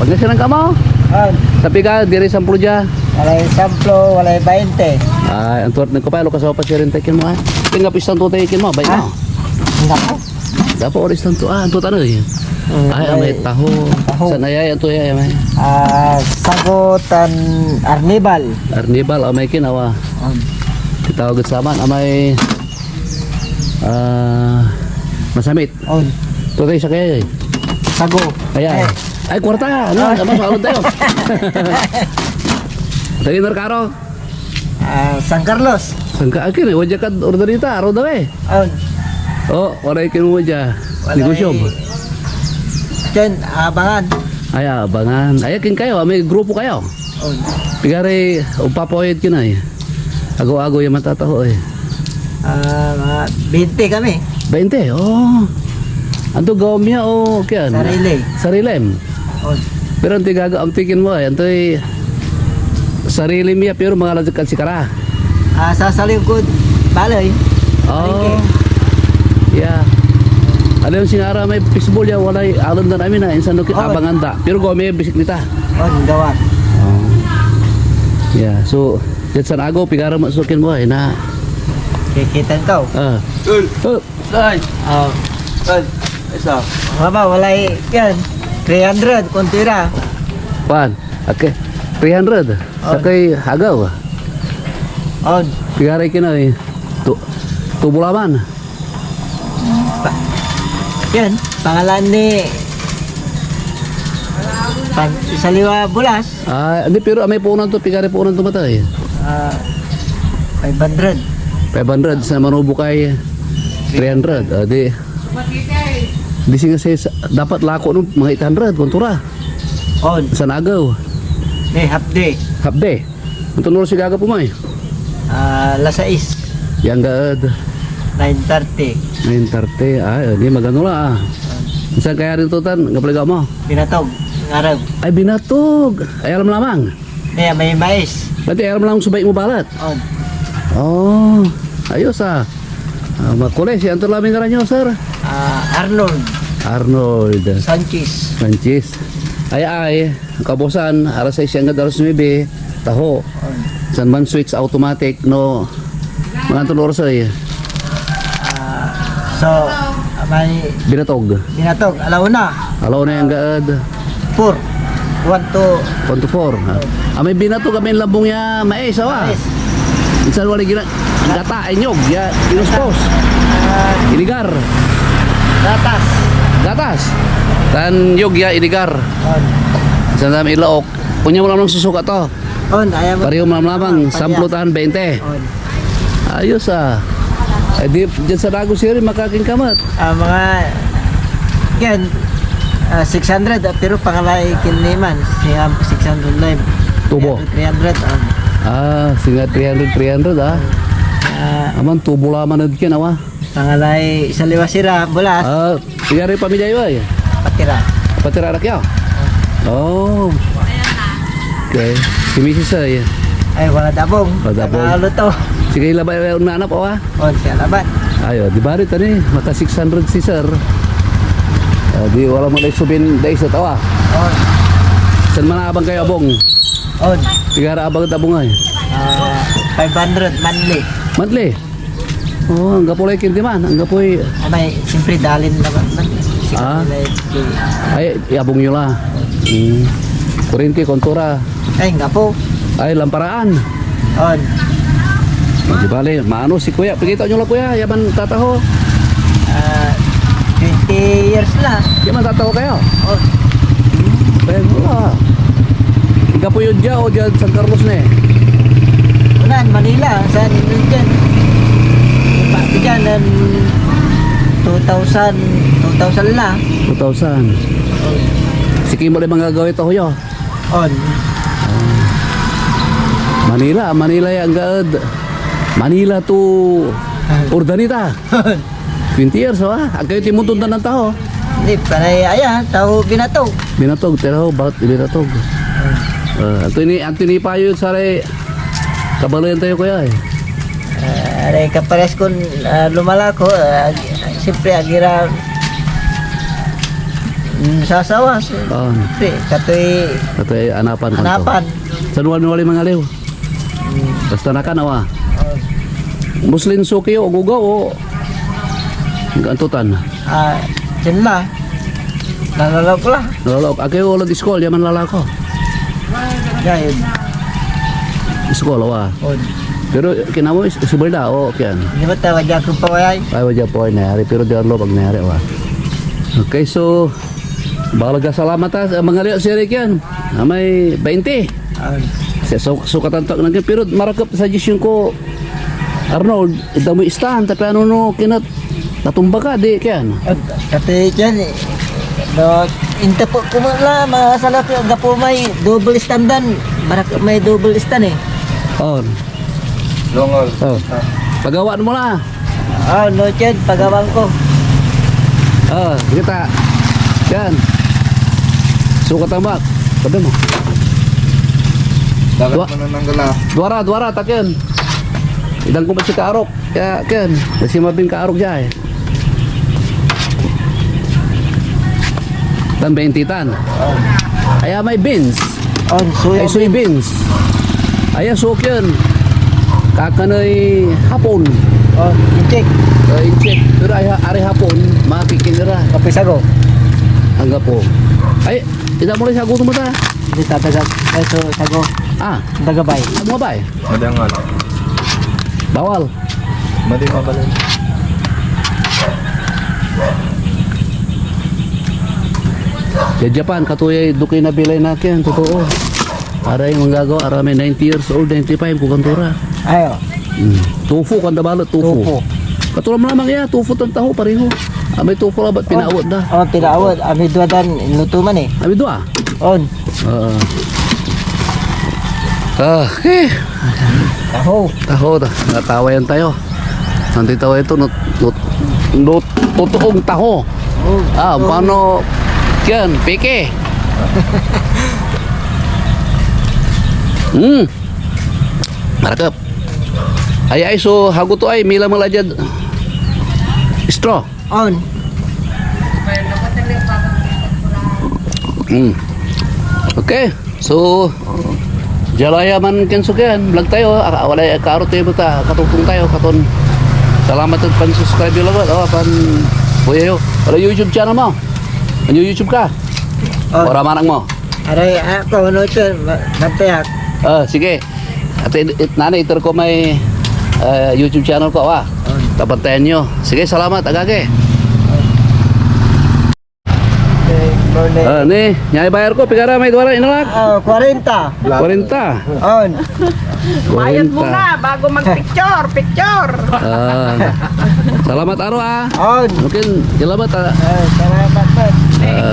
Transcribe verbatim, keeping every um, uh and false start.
Pangasinan ka mo? On. Sabi ka, diri samplo dia. Walay samplo, walay bainte. Ay, anto, nagkapay, lo, kasawa pa sirin tayo kin mo, ah. Tingga pistan to tayo kin mo, bay Ha? mo. Nako. Dapat oras tanto, ah, anto tanto, eh. Mm, Ay, amay may taho. taho. San ayay, anto ayay, amay? Ah, sago tan arnibal. Arnibal, amay kin, awa. On. Titawag ed saman, amay, ah, masamit. On. Ito tayo sa kaya, eh. Sago. Ayan. Eh. Ay, kwarta. Ano? Ah. Ano, sa tayo? Tayo, Narcaro? Ah, San Carlos. San Ka-, akin, eh, wadya kad ordanita, araw daw, eh. On. Oh, waray kin wadya. Walay Negosyo. Ken, abangan. Ay, abangan. Ay, akin kayo, ah, may grupo kayo. On. Pigaray, umpapawayad kin ay. Ago-ago ya matataho, eh. Ah, mga bainte kami. Bainte, oh. Anto gawam ya, o, kian? Sarili. Sarili. On. Pero antoy gaga-, antoy kin mo, eh, antoy sarili mi ya, pero mangalad kad sikara. Ah, sasaliw kod baley. Oh. Palengke. Yeah. Alam, singara may fishball ya, walay alon dan amin, ah, insan no ki-, On. abangan da. Pero gawa mi bisikleta. On, gawa. Oh. Yeah, so, diad San Ago, pigara mo so kin mo, eh, na. Kikitan ko. Ah. Tol. Oh. Ay. Oh. Tol. Isa. Mama, walay yan. Three hundred, konti ra. Pan. Okay. Three hundred. Oh. Sakay agaw. On. Pigaray kina, eh. Tu-, tubo laman. Pa-, yan. Pangalan ni Pan-, isaliwa bulas. Ah, hindi, pero amay punan to, pigaray punan to matay. Ah, five hundred. Five hundred, sa manubo kay three hundred. Ah, di. Di singa sa, sa, dapat lako no, mga eight hundred, kontura. On. San Ago. Ni, half day. Half day. Anton oras igaga po, may? Ah, alas sais. Yan gaad. Nine thirty. Nine thirty. Ay, di magano la, ah. Saan kaya rin to, tan? Kapligaw mo? Binatog. Ngarag. Ay, binatog. Ay, alam lamang. Kaya may mais. Pati alam lang subay mo balat. On. Oh, ayos, ah. Ah, makulay, si anto lamin ngaran nyo, sir? Ah, Arnold. Arnold. Sanchez. Sanchez. Ay, ay. Kabusan, alas sais yan gad alas nuebe, taho. On. San man switch automatic, no? Mga anton oras ay? Ah, so, may Binatog. Binatog, alauna. Alauna yan gaad. Four. One to One to four, ha? Ah, may binatog, may lambong ya mais, awa. Mais. Insan wala gina-, gata, inyog, ya, pinuspos. Ah, Inigar. Gatas. Gatas. Tan yog ya inigar. On. Sa dami ilaok. Kunya mo lamang susuka to. On, ayan mo. Pareho mo lamang, Ah, samplo pareha. tan bainte. On. Ayos, ah. Eh, di, dyan sa Lagos area, makakin ka mat. Ah, mga, yan, ah, six hundred, ah, pero pangalay kin liman, siya six hundred live. Tubo? Three hundred, on. Ah, singa three hundred, three hundred, ah. Ah. Aman, tubo laman ed kin, awa. Pangalay, isaliwa sira, bulas. Ah, Pigaray pamilya yo ay? Patira. Patira anak yo? Oh. Okay. Si misis ay? Ay, wala dabong. Wala dabong. Wala luto. Sige, labay, eh, nanap, awa? Oh, siya labat. Ayo, di bari tani, maka six hundred si sir. Ah, di wala mo na subin dais at awa. Oh. San man abang kayo abong? Oh. Pigara abang at abong ay? Ah, five hundred monthly. Monthly? Oh, anggapo lay kinti man, anggapoy Abay, siyempre, dalin naman, man. Ah. Ay, iabong yo la. Hmm. Kurinti, kontura. Ay, nga po. Ay, lamparaan. On. Di bale, maano si Kuya? Pakita nyo la, Kuya, yaman tataho. Ah, twenty years la. Yaman tataho kayo? Oh. Kaya mo la. Ikapoy yun dyan o dyan San Carlos na eh? Ulan, Manila, saan yun dyan? Ipa, dyan, em, two thousand, two thousand la. Two thousand. Sige mo lang mga gawin to, yo. On. Manila, Manila yan, gaad. Manila to Urdaneta. Twenty years, ha? Agkayo timuntun tan taho. Hindi, panay, aya, taho binatog. Binatog, pero bakit binatog? Ah, anto ni, anto ni payo saray kabaleyan tayo, kuya, eh? Ah, aray, kapares kon, ah, lumalako, ah, siyempre, agira, Mm, sasawa, si, Oo. si, katoy Katoy anapan, kanto. anapan. San wali-wali mangaliw? Mm. Basta nakan, awa. Oo. Muslin suki o gugaw o anto tan? Ah, sila. Nalalok la. Nalalok. Agay walad iskol, ya manlalako. Ya, yun. Iskol, awa. On. Pero kinamo is, isubel da, o, kian. Di ba tawa dyan kung pawayay? Ay, wadya po ay nayari, pero di arlo pag nayari, awa. Okay, so, balag a salamat, ha, sa mangaliw, si Rick yan. Ah, may bainte. Ay. Sa, so, sukatan to, naging, pero marakep sa suggestion ko, Arnold, ida mo istan, tapi ano no, kinat, natumba ka, di, kian. At, kati kian, eh, no, intepek ko man la, mga salak, gapo may double stand dan, marak-, may double stand, eh. On. Longol. Oh. Ah. Pagawaan mo na. Ah, no, Chen, pagawaan ko. Ah, kita. Yan. Sukat ang bak. Sabi mo. Dapat Dua-, manananggal, ah. Duara, duara, taken. Idang ko si Karok. Ya, ken. Kasi mabing Karok ya, eh. Tan bainti tan. Aya may beans. On, soya Ay, soy beans. Aya, so, ken. Kakanay hapon. Oh, inchik. Uh, inchik. Pero ay, ari hapon, makikinira. Kape sago. Anggapo. Ay, ida mo rin sago mo ta? Hindi, tataga. Ay, so, sago. Ah. Tagabay. Ano ba, eh? Madangal. Bawal. Madi mabalin. Ya Japan, katoyay dokey na bilay na ken, totoo. Aray manggagawa, aramay ninety years old, ninety-five, kukanto ra. Ayo. Mm. Tofu, kanda balet, tofu. Tofu. Katulam lamang ya, tofu tan taho, pareho. Ah, may tofu labat, pinaawet da. Oh, pinaawet. Amay dua dan, luto man eh. Amay dua? On. Oo. Ah, eh. Taho. Taho, ta-, natawayan tayo. Nanti tawayan to, not, not, not, totoong taho. Oh, Ah, totoong. Paano, yan, peke. Hmm. Marakep. Ay, ay, so, hago to ay, mila-mila dyan. Straw. On. Mm. Okay. So, jalaya man ken so ken, vlog tayo, ah, walay kaaro tayo ta, katungtong tayo, katon. Salamat ed pan-subscribe yo labat, oh, pan-, kuya yo. Wala YouTube channel mo? Ano YouTube ka? On. Wala manang mo? Aray, ako, ano ito, ma-, mantayak. Ah, sige. At it, it, nanay, iter ko may, ah, YouTube channel ko, ah. On. Tabantayan nyo. Sige, salamat, agagi. Okay, morning. Ah, ni, nyay bayar ko, pigara may duara, inalak? Ah, kwarenta. Kwarenta. On. Bayad Kwarenta. muna bago mag-picture, picture. Ah. Salamat, Aro, ah. On. Okay, salamat, ah. Ah, salamat, sir. Ah.